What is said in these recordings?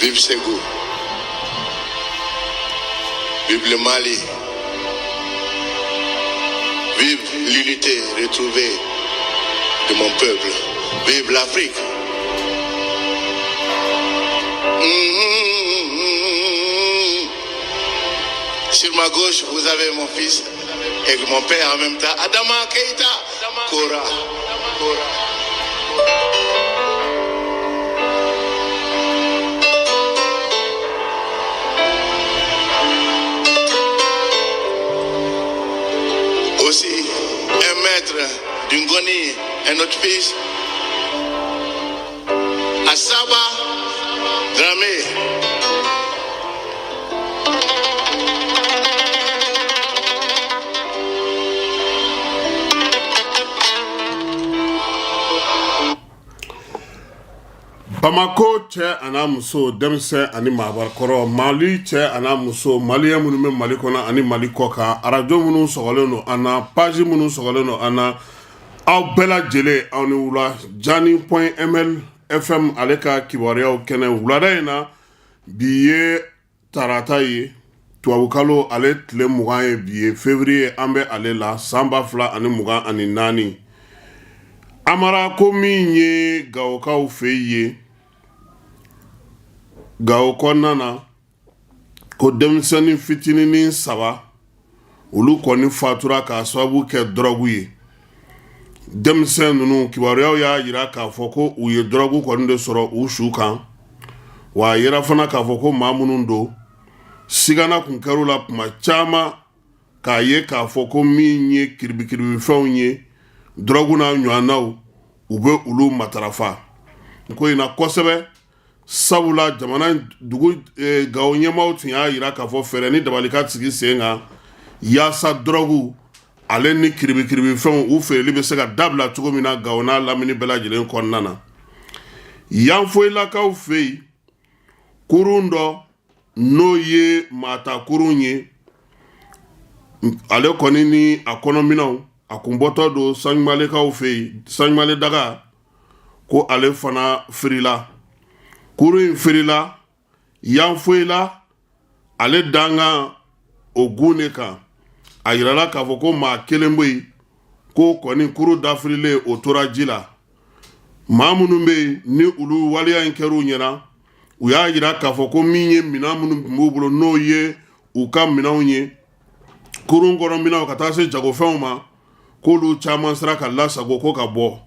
Vive Ségou. Vive le Mali. Vive l'unité retrouvée de mon peuple. Vive l'Afrique. Mmh. Sur ma gauche, vous avez mon fils et mon père en même temps, Adama Keita Kora. Kora. Aussi, un maître d'Ungoni, un autre fils, Asaba Dramé. Bamakɔ cɛ an'a muso, denmisɛn ani maabakɔrɔ, Mali cɛ an'a muso, maliyɛn minnu bɛ Mali kɔnɔ ani Mali kɔ kan, arajo minnu sɔgɔlen don an na, page minnu sɔgɔlen don an na, aw bɛɛ lajɛlen, aw ni wula. Jani point ml fm ale ka kibaruyaw kɛnɛ wulada in na. Bi ye tarata ye, tubabukalo ale tile 20 ye bi ye, février an bɛ ale la, san 2024. Amara, ko min ye Gawokaw fɛ yen, Gawo kɔnɔna na, ko denmisɛnnin fitinin saba, olu kɔni fatura k'a sababu kɛ dɔrɔgu ye. Denmisɛn ninnu, kibaruyaw y'a jira k'a fɔ ko u ye dɔrɔgu kɔni de sɔrɔ u su kan. Wa a yira fana k'a fɔ ko maa minnu don, sigana kun kɛr'u la kuma caman k'a ye k'a fɔ ko min ye kiribikiribifɛnw ye, dɔrɔgu n'a ɲɔgɔnnaw, u bɛ olu matarafa ko in na kosɛbɛ. Sabula jamana dugu Gawo ɲɛmaaw tun y'a jira k'a fɔ fɛɛrɛ ni dabali ka sigi sen kan yaasa dɔrɔgu ale ni kiribikiribifɛnw u feereli bɛ se ka dabila cogo min na Gawo n'a lamini bɛɛ lajɛlen kɔnɔna na. Yanfoyilakaw fɛ yen, kurun dɔ, n'o ye maata kurun ye, ale kɔni ni a kɔnɔminɛnw, a kun bɔtɔ don Saɲumalekaw fɛ yen, Saɲumale daga, ko ale fana firila. Kurun in firila Yanfoyila ale dankan o gun de kan. A yirala k'a fɔ ko maa kelen bɛ yen, ko kɔni kurun dafirilen, o tora ji la. Maa minnu bɛ yen ni olu waleya in kɛr'u ɲɛna, u y'a jira k'a fɔ ko min ye minɛn minnu tun b'u bolo, n'o ye u ka minɛnw ye, kurun kɔnɔ minɛnw ka taa se jagofɛnw ma, k'olu caman sera ka lasago ko ka bɔ.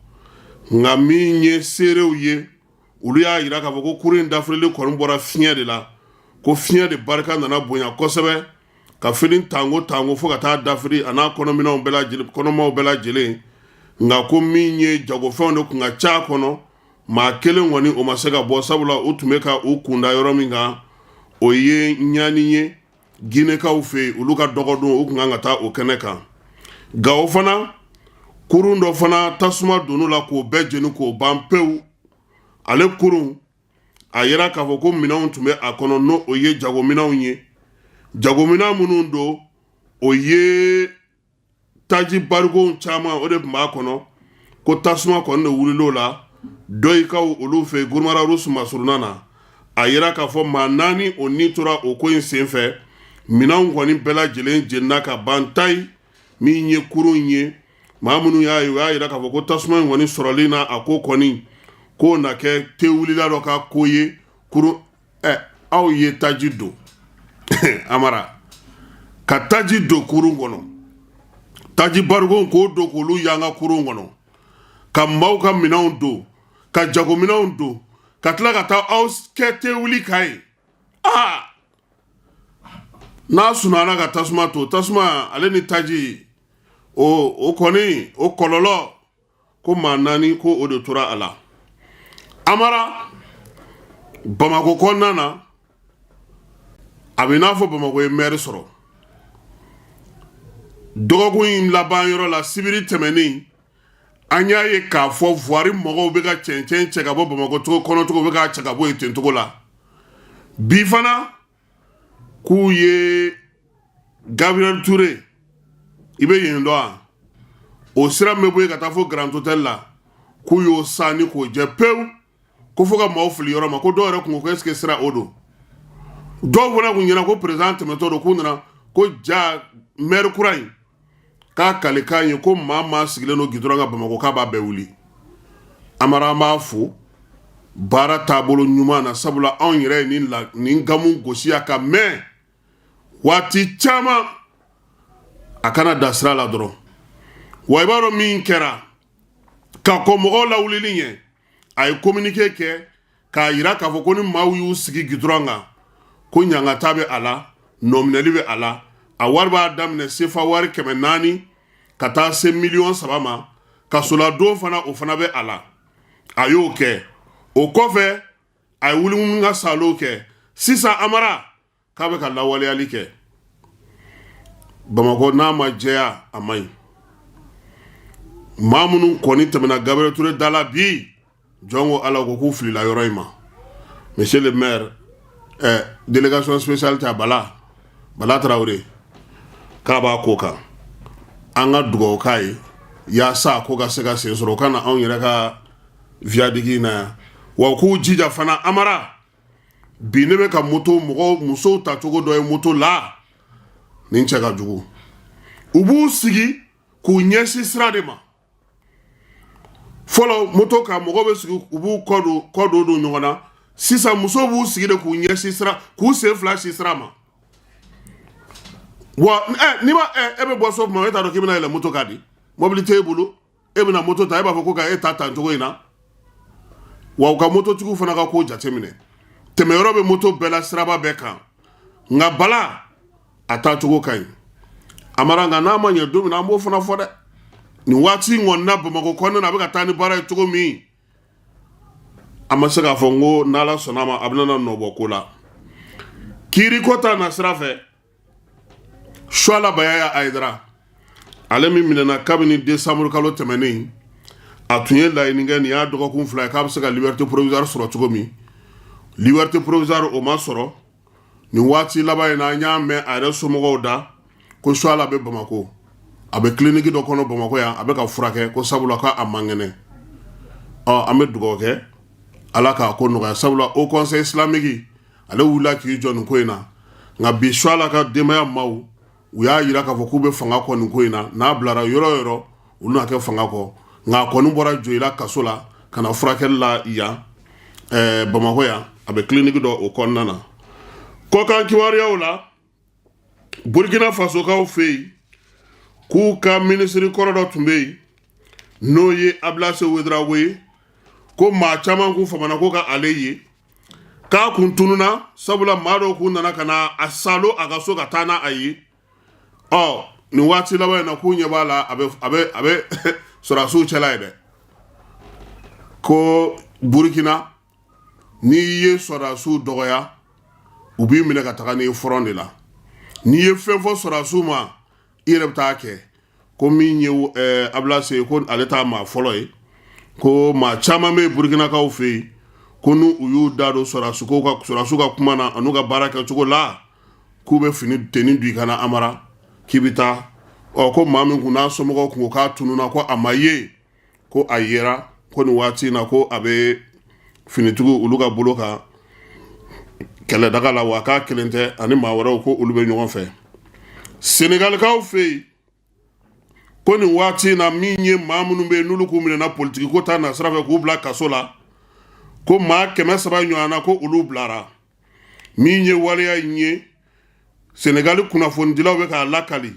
Nka min ye seerew ye, olu y'a jira k'a fɔ ko kurun in dafirili kɔni bɔra fiɲɛ de la, ko fiɲɛ de barika nana bonya kosɛbɛ ka fili tango tango fo ka taa dafiri a n'a kɔnɔminɛnw bɛɛ lajɛlen, kɔnɔmaw bɛɛ lajɛlen. Nka ko min ye jagofɛnw de tun ka ca kɔnɔ, maa kelen kɔni o ma se ka bɔ, sabula u tun bɛ ka u kunda yɔrɔ min kan, o ye ɲani ye Ginekaw fɛ yen, olu ka dɔgɔdon, u tun kan ka taa o kɛnɛ kan. Gawo fana, kurun dɔ fana tasuma donn'o la k'o bɛɛ jeni k'o ban pewu. Ale kurun, a yira k'a fɔ ko minɛnw tun bɛ a kɔnɔ, n'o o ye jagominɛnw ye. Jagominɛn minnu don, o ye taji barigon caman, o de tun b'a kɔnɔ, ko tasuma kɔni de wulil'o la Dɔyikaw olu fɛ Gurumararusu masurunna na. A yira k'a fɔ maa naani o ni tora o ko in senfɛ. Minɛnw kɔni bɛɛ lajɛlen jenina ka ban tayi. Min ye kurun ye, maa minnu y'a ye, u y'a yira k'a fɔ ko tasuma in kɔni sɔrɔli na, a ko kɔni k'o na kɛ tewulila dɔ ka ko ye. Kurun ɛ, aw ye taji don, Amara, ka taji don kurun kɔnɔ, taji barigon k'o don k'olu yanga kurun kɔnɔ, ka maaw ka minɛnw don, ka jagominɛnw don, ka tila ka taa aw kɛ tewuli ka ye. Aa, n'a sunana ka tasuma to, tasuma ale ni taji, o kɔni o kɔlɔlɔ, ko maa naani ko o de tora a la. Amara, Bamakɔ kɔnɔna na, a bɛ n'a fɔ Bamakɔ ye mɛri sɔrɔ dɔgɔkun in laban yɔrɔ la. Sibiri tɛmɛnen, an y'a ye k'a fɔ voirie mɔgɔw bɛ ka cɛncɛn cɛ ka bɔ Bamakɔ cogo kɔnɔ cogo, bɛ k'a cɛ ka bɔ yen ten cogo la. Bi fana, k'u ye Gabriel Touré, i bɛ yen dɔn wa? O sira min bɛ bɔ yen ka taa fo Grand Hôtel la, k'u y'o sani k'o jɛ pewu. Ko fo ka maaw fili yɔrɔ ma, ko dɔw yɛrɛ kun ko ko est-ce que sira o don. Dɔw fana kun ɲɛna ko président tɛmɛtɔ don, k'u nana ko ja maire kura in k'a kalikan ye ko maa maa sigilen don gidɔrɔn kan Bamakɔ, k'a b'a bɛɛ wuli. Amara, an b'a fo baara taabolo ɲuman na, sabula anw yɛrɛ ye nin gamu gosiya ka mɛn waati caman. A kana da sira la dɔrɔn. Wa i b'a dɔn min kɛra ka kɔn mɔgɔw lawulili ɲɛ, a ye communiqué kɛ k'a yira k'a fɔ ko ni maaw y'u sigi gidɔrɔn kan, ko ɲangata bɛ a la, nɔminɛli bɛ a la. A wari b'a daminɛ sefa wari 400 ka taa se 3 miliyɔn ma. Kasoladon fana, o fana bɛ a la. A y'o kɛ. O kɔfɛ, a ye wuli ka salo kɛ. Sisan Amara k'a bɛ ka lawaleyali kɛ Bamakɔ, n'a ma jɛya, a man ɲi. Maa minnu kɔni tɛmɛna Gabriel Touré da la bi, jɔn ko Ala ko k'u filila yɔrɔ in ma. Monsieur le maire, délégation spéciale ta Bala, Bala Tarawele, k'a b'a ko kan. An ka dugawu k'a ye yaasa a ko ka se ka sen sɔrɔ, o ka na anw yɛrɛ ka viaduc in na yan. Wa k'u jija fana, Amara, bi ne bɛ ka moto mɔgɔw, musow ta cogo dɔ ye moto la, nin cɛ ka jugu. U b'u sigi k'u ɲɛsin sira de ma. Fɔlɔ, moto kan, mɔgɔ bɛ sigi, u b'u kɔ don ɲɔgɔn na. Sisan musow b'u sigi de k'u ɲɛsin sira, k'u sen fila si sira ma. Wa n'i ma e bɛ bɔ so tuma, e t'a dɔn k'i bɛna yɛlɛ moto kan di. Mobili t'e bolo, e bɛna moto ta, e b'a fɔ ko ka e ta tan cogo in na. Wa u ka mototigiw fana ka ko jateminɛ, tɛmɛyɔrɔ bɛ moto bɛɛ la siraba bɛɛ kan. Nka Bala, a taa cogo ka ɲi, Amara. Nka n'a ma ɲɛ don min na, an b'o fana fɔ dɛ. Nin waati in kɔni na, Bamakɔ kɔnɔna na, a bɛ ka taa ni baara ye cogo min, an ma se k'a fɔ n ko n'Ala sɔnna a ma, a bɛna nɔ bɔ ko la. Kiiriko ta na sira fɛ, Suala Bayaya Ayidara, ale min minɛna kabini décembre kalo tɛmɛnen, a tun ye laɲini kɛ, nin y'a dɔgɔkun 2 ye, k'a bɛ se ka liberté provisoire sɔrɔ cogo min. Liberté provisoire, o ma sɔrɔ. Nin waati laban in na, an y'a mɛn a yɛrɛ somɔgɔw da ko Suala bɛ Bamakɔ, a bɛ clinique dɔ kɔnɔ Bamakɔ yan, a bɛ ka furakɛ, ko sabula k'a man kɛnɛ. Ɔ, an bɛ dugawu kɛ, Ala k'a ko nɔgɔya, sabula Haut Conseil islamique, ale wulila k'i jɔ nin ko in na. Nka bi, Suala ka denbaya maaw, u y'a yira k'a fɔ k'u bɛ fanga kɔ nin ko in na. N'a bilara yɔrɔ o yɔrɔ, olu n'a kɛ fanga kɔ. Nka a kɔni bɔra Joyila kaso la ka na furakɛli la yan, Bamakɔ yan, a bɛ clinique dɔ o kɔnɔna na. Kɔkan kibaruyaw la, Burkina Fasokaw fɛ yen, k'u ka minisiri kɔrɔ dɔ tun bɛ yen, n'o ye Abilase Wedrago ye, ko maa caman k'u famana ko ka ale ye, k'a kun tununa, sabula maa dɔw k'u nana ka na a salo a ka so ka taa n'a a ye. Ɔ, nin waati laban in na, k'u ɲɛ b'a la, a bɛ sɔrɔdasiw cɛla ye dɛ. Ko Burukina, n'i ye sɔrɔdasiw dɔgɔya, u b'i minɛ ka taga n'i ye front de la. N'i ye fɛn fɔ sɔrɔdasiw ma, i yɛrɛ bɛ taa kɛ. Ko min ye Abilase ye, ko ale t'a maa fɔlɔ ye, ko maa caman bɛ Burukinakaw fɛ yen, ko n'u u y'u da don sɔrɔdasiw ka kuma na an'u ka baara kɛcogo la, k'u bɛ fini tenue don i kana. Amara, k'i bɛ taa. Ɔ, ko maa min kun n'a somɔgɔw kun ko k'a tununa, ko a ma ye, ko a yera, ko nin waati in na, ko a bɛ finitigiw olu ka bolo kan kɛlɛdaga la. Wa k'a kelen tɛ, ani maa wɛrɛw, ko olu bɛ ɲɔgɔn fɛ. Senegalikaw fɛ yen, ko nin waati in na, min ye maa minnu bɛ yen, n'olu k'u minɛna politiki ko ta nasira fɛ k'u bila kaso la, ko maa 300 ɲɔgɔn na, ko olu bilara. Min ye waleya in ye, Senegali kunnafonidilaw bɛ k'a lakali.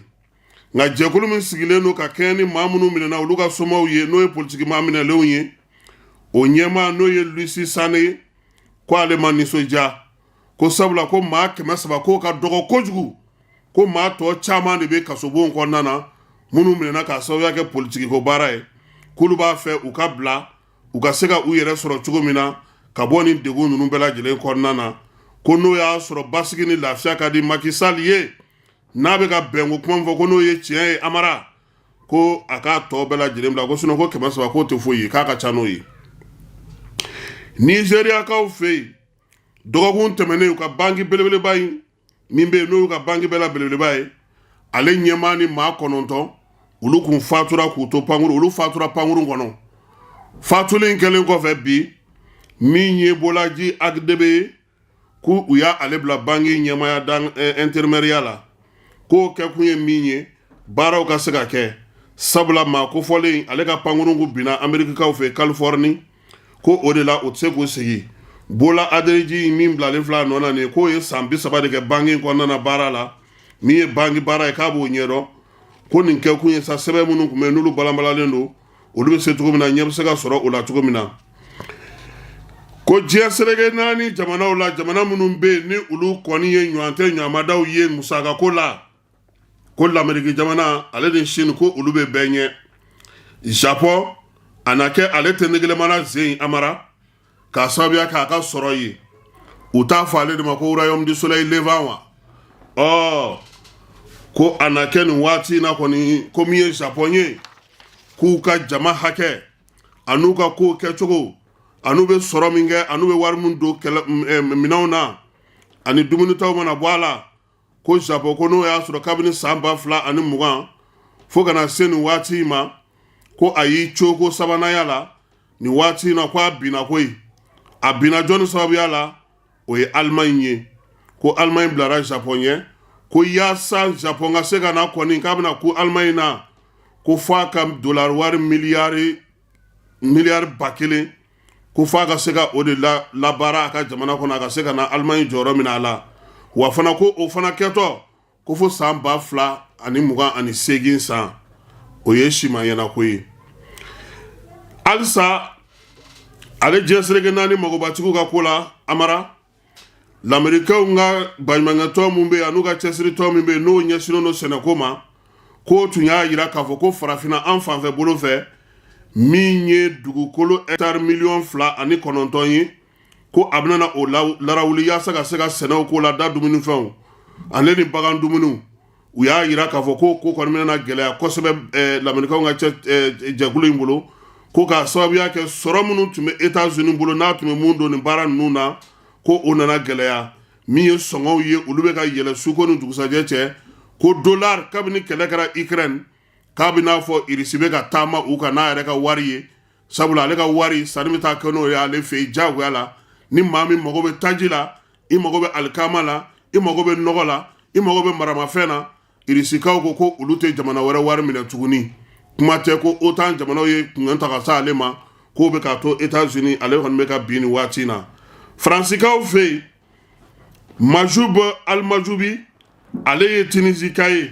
Nka jɛkulu min sigilen don ka kɛɲɛ ni maa minnu minɛna olu ka somaw ye, n'o ye politiki maa minɛlenw ye, o ɲɛmaa, n'o ye Lucy Sane ye, ko ale ma nisɔndiya, ko sabula ko maa 300, k'o ka dɔgɔ kojugu, ko maa tɔ caman de bɛ kasobon kɔnɔna na, minnu minɛna k'a sababuya kɛ politiki ko baara ye, k'olu b'a fɛ u ka bila, u ka se ka u yɛrɛ sɔrɔ cogo min na ka bɔ nin degun ninnu bɛɛ lajɛlen kɔnɔna na. Ko n'o y'a sɔrɔ basigi ni lafiya ka di Macky Sall ye, n'a bɛ ka bɛnko kuma min fɔ, ko n'o ye tiɲɛ ye, Amara, ko a k'a tɔ bɛɛ lajɛlen bila, ko sinon ko 300, k'o tɛ foyi ye, k'a ka ca n'o ye. Nizeriyakaw fɛ yen, dɔgɔkun tɛmɛnen, u ka banki belebeleba in min bɛ yen, n'o y'u ka banki bɛɛ la belebeleba ye, ale ɲɛmaa ni maa 9, olu kun fatura k'u to pankuru, olu fatura pankuru kɔnɔ. Fatuli in kɛlen kɔfɛ, bi Min ye Bolaji Agdebe ye, ko u y'a ale bila banki ɲɛmaaya dan intérimaire la, k'o kɛkun ye min ye, baaraw ka se ka kɛ, sabula maa kofɔlen ale ka pankurun kun binna Amerikikaw fɛ Californie, ko o de la o tɛ se k'o sigi. Bola Adeji min bilalen filɛ a nɔ na nin ye, k'o ye san 30 de kɛ banki kɔnɔna na baara la. Min ye banki baara ye, k'a b'o ɲɛdɔn. Ko nin kɛkun ye sa, sɛbɛn minnu tun bɛ yen n'olu balanbalalen don, olu bɛ se cogo min na, ɲɛ bɛ se ka sɔrɔ o la cogo min na. Ko diɲɛ seleke naani jamanaw la, jamana minnu bɛ yen ni olu kɔni ye ɲɔgɔn tɛ ɲɔgɔnmadaw ye musakako la, ko Lameriki jamana ale ni Chine, ko olu bɛ bɛɛ ɲɛ. Japon a na kɛ ale tɛ negelemana zen amara k'a sababuya k'a ka sɔrɔ ye. U t'a fɔ ale de ma ko royaume du soleil levant wa? Ɔ, ko a na kɛ nin waati in na kɔni, ko min ye Japon ye, k'u ka jama hakɛ an'u ka kow kɛcogo an'u bɛ sɔrɔ min kɛ an'u bɛ wari min don kɛlɛ minɛnw na ani dumunitaw mana bɔ a la, ko Japon, ko n'o y'a sɔrɔ kabini san 2020 fo ka na se nin waati in ma, ko a y'i coko sabananya la nin waati in na, ko a binna koyi. A binna jɔnni sababuya la? O ye Alimaɲi ye. Ko Alimaɲi bilara Japon ɲɛ, ko yaasa Japon ka se ka na kɔni k'a bɛna ku Alimaɲi na, ko f'a ka dolari wari miliyari miliyari 1000, ko f'a ka se ka o de labaara a ka jamana kɔnɔ, a ka se ka na Alimaɲi jɔyɔrɔ minɛ a la. Wa fana ko o fana kɛtɔ ko fo san 2028 san, o ye siman ɲɛnako ye. Halisa ale diɲɛ seleke naani magobatigiw ka ko la, amara, Lamerikɛnw ka baɲumankɛtɔn min bɛ yen an'u ka cɛsiritɔn min bɛ yen n'o ɲɛsinnen don sɛnɛko ma, k'o tun y'a jira k'a fɔ ko farafinna an fanfɛ bolo fɛ, min ye dugukolo hɛtari 2.9 miliyɔn ye, ko a bɛna o larawuli yaasa ka se ka sɛnɛw k'o la, da dumunifɛnw ale ni bagan dumuniw. U y'a jira k'a fɔ ko ko kɔni bɛna gɛlɛya kosɛbɛ Lamerikɛnw ka jɛkulu in bolo, ko k'a sababuya kɛ sɔrɔ minnu tun bɛ États-Unis bolo n'a tun bɛ mun don nin baara ninnu na, ko o nana gɛlɛya. Min ye sɔngɔw ye, olu bɛ ka yɛlɛ suko ni dugusajɛ cɛ. Ko dollar, kabini kɛlɛ kɛra Ukraine, k'a bɛ n'a fɔ Irisi bɛ ka taama u kan n'a yɛrɛ ka wari ye, sabula ale ka wari sanni bɛ taa kɛ n'o ye ale fɛ yen diyagoya la. Ni maa min mago bɛ taji la, i mago bɛ alikama la, i mago bɛ nɔgɔ la, i mago bɛ maramafɛn na, Irisikaw ko ko olu tɛ jamana wɛrɛ wari minɛ tuguni. Kuma tɛ ko OTAN jamanaw ye kunkan ta ka se ale ma, k'o bɛ k'a to États-Unis ale kɔni bɛ ka bin nin waati in na. Faransikaw fɛ yen, Majub Almajubi, ale ye Tunisika ye,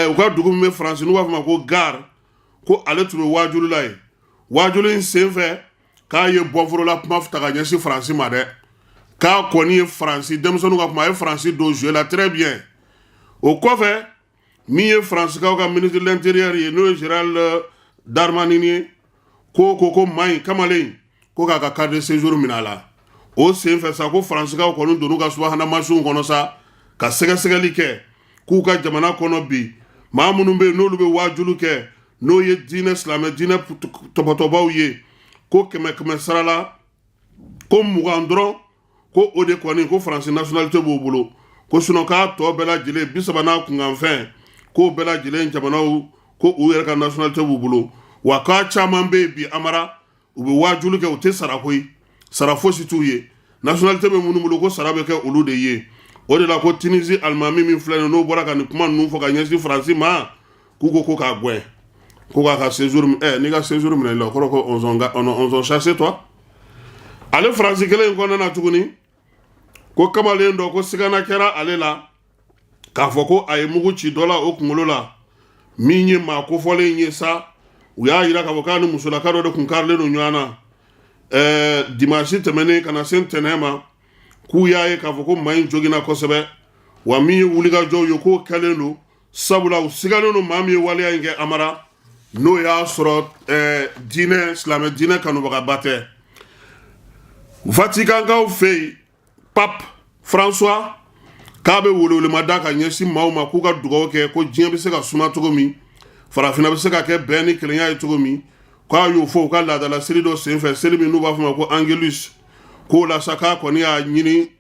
u ka dugu min bɛ Faransi n'u b'a fɔ ma ko Gard, ko ale tun bɛ waajuli la yen. Waajuli in senfɛ, k'a ye bɔforola kuma ta ka ɲɛsin Faransi ma dɛ, k'a kɔni ye Faransi denmisɛnninw ka kuma, a ye Faransi don jeu la très bien. O kɔfɛ, min ye Faransikaw ka ministre de l'Intérieur ye, n'o ye Gérald Darmanin ye, ko maa in kamalen, ko k'a ka carte de séjour minɛ a la. O senfɛ sa, ko Faransikaw kɔni donn'u ka subahana mansinw kɔnɔ sa ka sɛgɛsɛgɛli kɛ k'u ka jamana kɔnɔ bi, maa minnu bɛ yen n'olu bɛ waajulu kɛ, n'o ye diinɛ silamɛ diinɛ tɔpɔtɔbaw ye, ko kɛmɛ kɛmɛ sara la, ko 20 dɔrɔn, ko o de kɔni ko Faransi nationalité b'o bolo, ko sinon k'a tɔ bɛɛ lajɛlen 30 n'a kunkanfɛn, k'o bɛɛ lajɛlen jamanaw, ko u yɛrɛ ka nationalité b'u bolo. Wa k'a caman bɛ yen bi, amara, u bɛ waajuli kɛ, u tɛ sara koyi, sara fosi t'u ye. Nationalité bɛ minnu bolo, ko sara bɛ kɛ olu de ye. O de la ko Tunisie alimami min filɛ nin, n'o bɔra ka nin kuma ninnu fɔ ka ɲɛsin Faransi ma, k'u ko k'a gɛn, ko k'a ka séjour n'i ka séjour minɛ i la, o kɔrɔ ko on chasse toi. Ale Faransi kelen in kɔnɔna na tuguni, ko kamalen dɔ, ko sigana kɛra ale la k'a fɔ ko a ye mugu ci dɔ la o kunkolo la. Min ye maa kofɔlen ye sa, u y'a jira k'a fɔ k'a ni musolaka dɔ de kun karilen don ɲɔgɔn na dimanche tɛmɛnen ka na se ntɛnɛn ma, k'u y'a ye k'a fɔ ko maa in joginna kosɛbɛ. Wa min ye wulikajɔw ye, k'o kɛlen don, sabula u sigalen don maa min ye waleya in kɛ, amara, n'o y'a sɔrɔ diinɛ silamɛ diinɛ kanubagaba tɛ. Vatikankaw fɛ yen, Pape François k'a bɛ welewelemada ka ɲɛsin maaw ma k'u ka dugawu kɛ ko diɲɛ bɛ se ka suma cogo min, farafinna bɛ se ka kɛ bɛn ni kelenya ye cogo min. K'a y'o fɔ u ka laadala seli dɔ senfɛ, seli min n'u b'a fɔ ma ko Angelus. K'o la sa, k'a kɔni y'a ɲini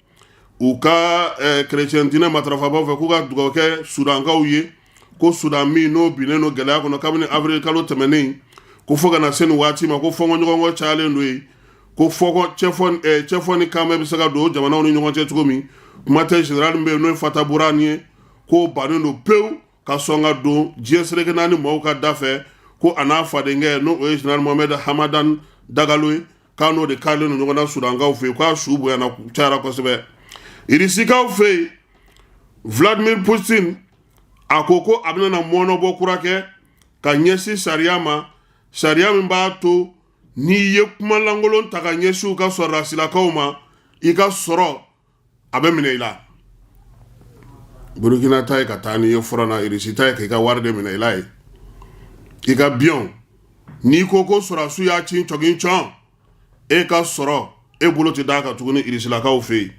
u ka kerecɛn diinɛ matarafabaw fɛ k'u ka dugawu kɛ Sudankaw ye, ko Sudan min n'o binnen don gɛlɛya kɔnɔ kabini avril kalo tɛmɛnen, ko fo ka na se nin waati ma, ko fɔnkɔɲɔgɔnkɔ cayalen don yen. Ko fɔkɔ cɛfɔ ni kanbɛn bɛ se ka don jamanaw ni ɲɔgɔn cɛ cogo min. Kuma tɛ, général min bɛ yen, n'o ye Fatah Burhan ye, k'o bannen don pewu ka sɔn ka don diɲɛ seleke naani maaw ka da fɛ, ko a n'a fadenkɛ, n'o o ye général Mohamed Hamadan Dagalo ye, k'a n'o de karilen don ɲɔgɔn na Sudankaw fɛ yen, k'a su bonyana, cayara kosɛbɛ. Irisikaw fɛ yen, Vladimir Putin a ko ko a bɛna mɔnɔbɔ kura kɛ ka ɲɛsin sariya ma, sariya min b'a to n'i ye kuma lankolon ta ka ɲɛsin u ka sɔrɔdasilakaw ma, i ka sɔrɔ a bɛ minɛ i la. Burukina ta ye ka taa n'i ye front na, Irisi ta ye k'i ka wari de minɛ i la ye, i ka biens. N'i ko ko sɔrɔdasiw y'a ci cɔgin cɔn, e ka sɔrɔ e bolo tɛ d'a kan tuguni irisilakaw fɛ yen.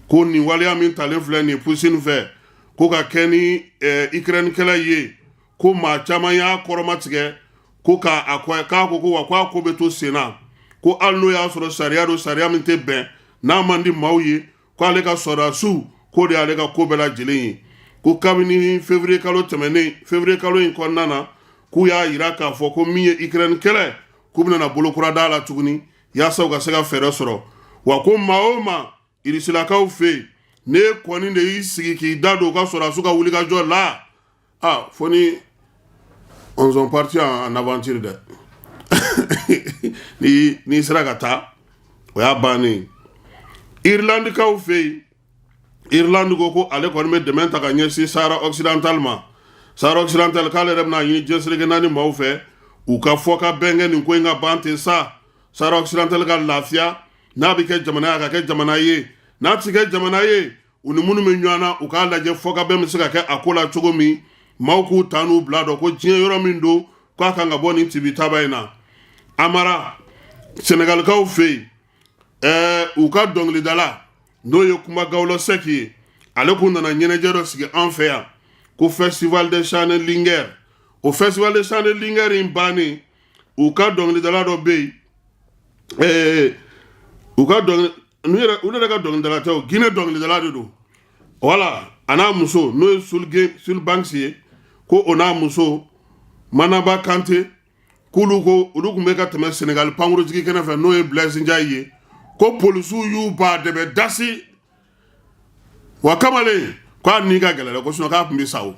Ko nin waleya min talen filɛ nin Putin fɛ, ko ka kɛ ni Ukraine kɛlɛ ye, ko maa caman y'a kɔrɔmatigɛ ko k'a a k'a ko ko wa k'a ko bɛ to sen na, ko hali n'o y'a sɔrɔ sariya don, sariya min tɛ bɛn, n'a man di maaw ye, ko ale ka sɔrɔdasiw k'o de y'ale ka ko bɛɛ lajɛlen ye. Ko kabini février kalo tɛmɛnen, février kalo in kɔnɔna na, k'u y'a yira k'a fɔ ko min ye Ukraine kɛlɛ, k'u bɛna bolo kura d'a la tuguni yaasa u ka se ka fɛɛrɛ sɔrɔ. Wa ko maa o maa irisilakaw fɛ yen, n'e kɔni de y'i sigi k'i da don u ka sɔrɔdasiw ka wulikajɔ la, ah, fo ni on sont partis en aventure dɛ. Ni n'i sera ka taa, o y'a bannen. Irlandikaw fɛ yen, Irlande ko ko ale kɔni bɛ dɛmɛ ta ka ɲɛsin Sahara occidental ma. Sahara occidental, k'ale yɛrɛ bɛna ɲini diɲɛ seleke naani maaw fɛ u ka fɔ ka bɛn kɛ nin ko in ka ban ten sa, Sahara occidental ka lafiya. N'a bɛ kɛ jamana ye, a ka kɛ jamana ye. N'a tɛ kɛ jamana ye, u ni minnu bɛ ɲɔgɔn na, u k'a lajɛ fɔ ka bɛn bɛ se ka kɛ a ko la cogo min, maaw k'u ta n'u bila dɔn ko diɲɛ yɔrɔ min don, k'a kan ka bɔ nin tibitaba in na. Amara, Sɛnɛgalikaw fɛ yen, u ka dɔnkilidala, n'o ye Kumba Gawlo Seck ye, ale kun nana ɲɛnajɛ dɔ sigi an fɛ yan ko Festival de chant de Linguère. O Festival de chant de Linguère in bannen, u ka dɔnkilidala dɔ bɛ yen, u ka dɔnkili n'u yɛrɛ, u yɛrɛ ka dɔnkilidala tɛ o, Guinée dɔnkilidala de don. Voilà, a n'a muso, n'o ye Soul Banks ye, ko o n'a muso Manaba Kante, k'olu ko olu tun bɛ ka tɛmɛ Senegal pankurujigi kɛnɛ fɛ, n'o ye Blaise Ndiaye ye, ko polisiw y'u ba dɛbɛ dasi wa kamalen k'a ni ka gɛlɛn dɛ, ko sinon k'a tun bɛ sa o.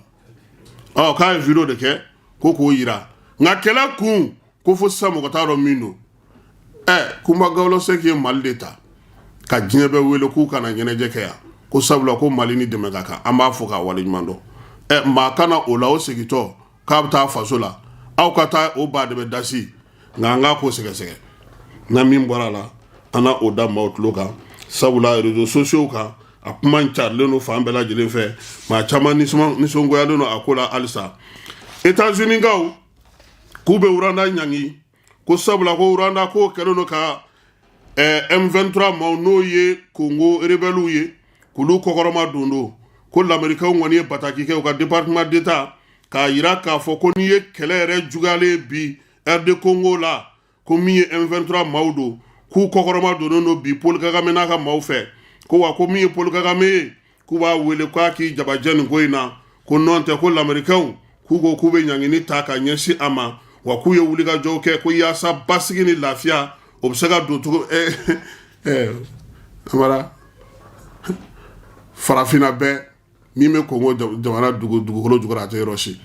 Ɔ, k'a ye video de kɛ ko k'o yira, nka kɛlɛ kun ko fo sisan mɔgɔ t'a dɔn min don. Ɛ, Kumba Gawlo Seck ye Mali de ta ka diɲɛ bɛɛ wele k'u kana ɲɛnajɛ kɛ yan, ko sabula ko Mali ni dɛmɛ ka kan. An b'a fɔ k'a waleɲuman dɔn. Ɛ, maa kana o la, o segintɔ k'a bɛ taa faso la, aw ka taa o ba de bɛ dasi. Nka an k'a ko sɛgɛsɛgɛ na, min bɔra a la, an na o da maaw tulo kan, sabula réseaux sociaux kan, a kuma in carilen don fan bɛɛ lajɛlen fɛ, maa caman nisɔngoyalen don a ko la halisa. États-Unis kaw k'u bɛ Rwanda ɲangi, ko sabula ko Rwanda k'o kɛlen don ka M23 maaw, n'o ye Congo rebelles ye, k'olu kɔkɔrɔma don don. Ko lamɛrikaw kɔni ye bataki kɛ u ka Département d'État k'a yira k'a fɔ ko n'i ye kɛlɛ yɛrɛ juguyalen bi RD Congo la, ko min ye M23 maaw don, k'u kɔkɔrɔma donnen don bi Paul Kagame n'a ka maaw fɛ. Ko wa ko min ye Paul Kagame ye, k'u b'a wele k'a k'i jabajɛ nin ko in na, ko nɔn tɛ ko lamɛrikaw k'u ko k'u bɛ ɲangini ta ka ɲɛsin a ma, wa k'u ye wulikajɔw kɛ ko yaasa basigi ni lafiya o bɛ se ka don cogo. Amara, farafinna bɛɛ min bɛ Kongo jamana dugukolo jukɔrɔ, a tɛ yɔrɔ si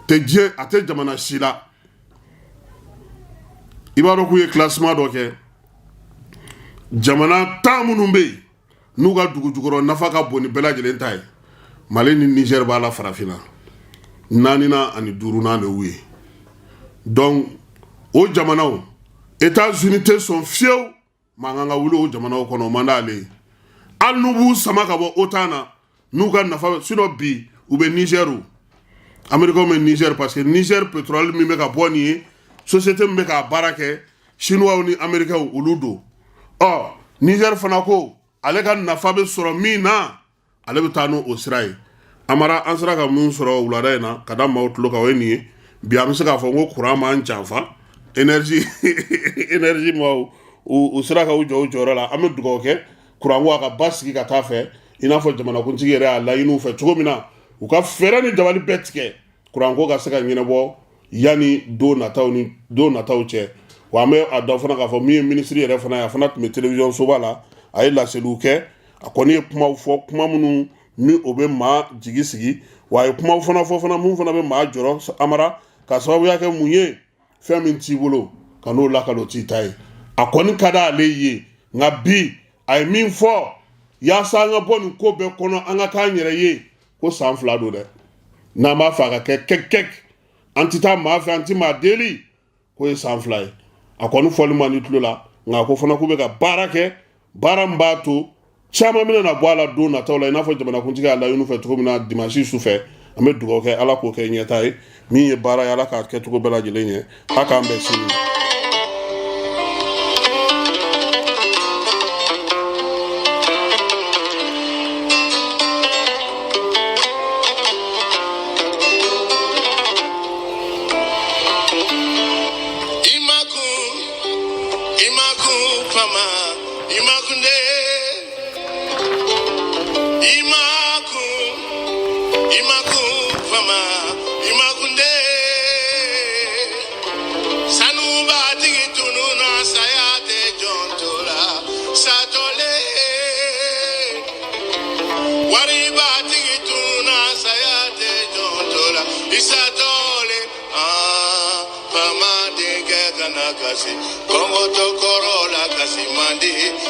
tɛ diɲɛ, a tɛ jamana si la. I b'a dɔn k'u ye classement dɔ kɛ, jamana 10 minnu bɛ yen n'u ka dugu jukɔrɔ nafa ka bon ni bɛɛ lajɛlen ta ye, Mali ni Niger b'a la farafinna, naaninan ani duurunan de y'u ye. Donc o jamanaw, États-Unis tɛ sɔn fiyewu mankan ka wuli o jamanaw kɔnɔ, o man d'ale ye, hali n'u b'u sama ka bɔ OTAN na n'u ka nafa. Sinon bi u bɛ Niger, Américains bɛ Niger, parce que Niger pétrole min bɛ ka bɔ nin ye, société min bɛ k'a baara kɛ, Chinois ni Américains olu don. Ɔ, Niger fana ko ale ka nafa bɛ sɔrɔ min na, ale bɛ taa n'o o sira ye. Amara, an sera ka mun sɔrɔ wulada in na ka da maaw tulo kan, o ye nin ye. Bi an bɛ se k'a fɔ ko kuran m'an janfa, énergie maaw u sera ka u jɔ u jɔyɔrɔ la. An bɛ dugawu kɛ kuranko a ka basigi ka taa fɛ, i n'a fɔ jamanakuntigi yɛrɛ y'a laɲini u fɛ cogo min na, u ka fɛɛrɛ ni dabali bɛɛ tigɛ kuranko ka se ka ɲɛnabɔ yanni don nataw ni don nataw cɛ. Wa an bɛ a dɔn fana k'a fɔ min ye minisiri yɛrɛ fana ye, a fana tun bɛ telewisɔn soba la, a ye laseliw kɛ. A kɔni ye kumaw fɔ, kuma minnu ni o bɛ maa jigi sigi, wa a ye kumaw fana fɔ fana mun fana bɛ maa jɔrɔ amara, ka sababuya kɛ mun ye, fɛn min t'i bolo ka n'o lakali, o t'i ta ye. A kɔni ka d'ale ye, nka bi a ye min fɔ yaasa an ka bɔ nin ko bɛɛ kɔnɔ, an ka k'an yɛrɛ ye, ko san 2 don dɛ, n'an b'a fɛ a ka kɛ kɛk kɛk, an tɛ taa maa fɛ, an tɛ maa deli, k'o ye san 2 ye. A kɔni fɔli man di tulo la, nka a ko fana k'u bɛ ka baara kɛ, baara min b'a to caman bɛna na bɔ a la don nataw la, i n'a fɔ jamanakuntigi y'a laɲini fɛ cogo min na dimansi su fɛ. An bɛ dugawu kɛ, Ala k'o kɛ ɲɛtaa ye. Min ye baara ye, Ala k'a kɛcogo bɛɛ lajɛlen ɲɛ. A k'an bɛn sini. Waribatigi tununna, saya tɛ jɔn to la i satɔlen. Aa, faama denkɛ kana kasi, kɔngɔtɔ kɔrɔ la kasi man di.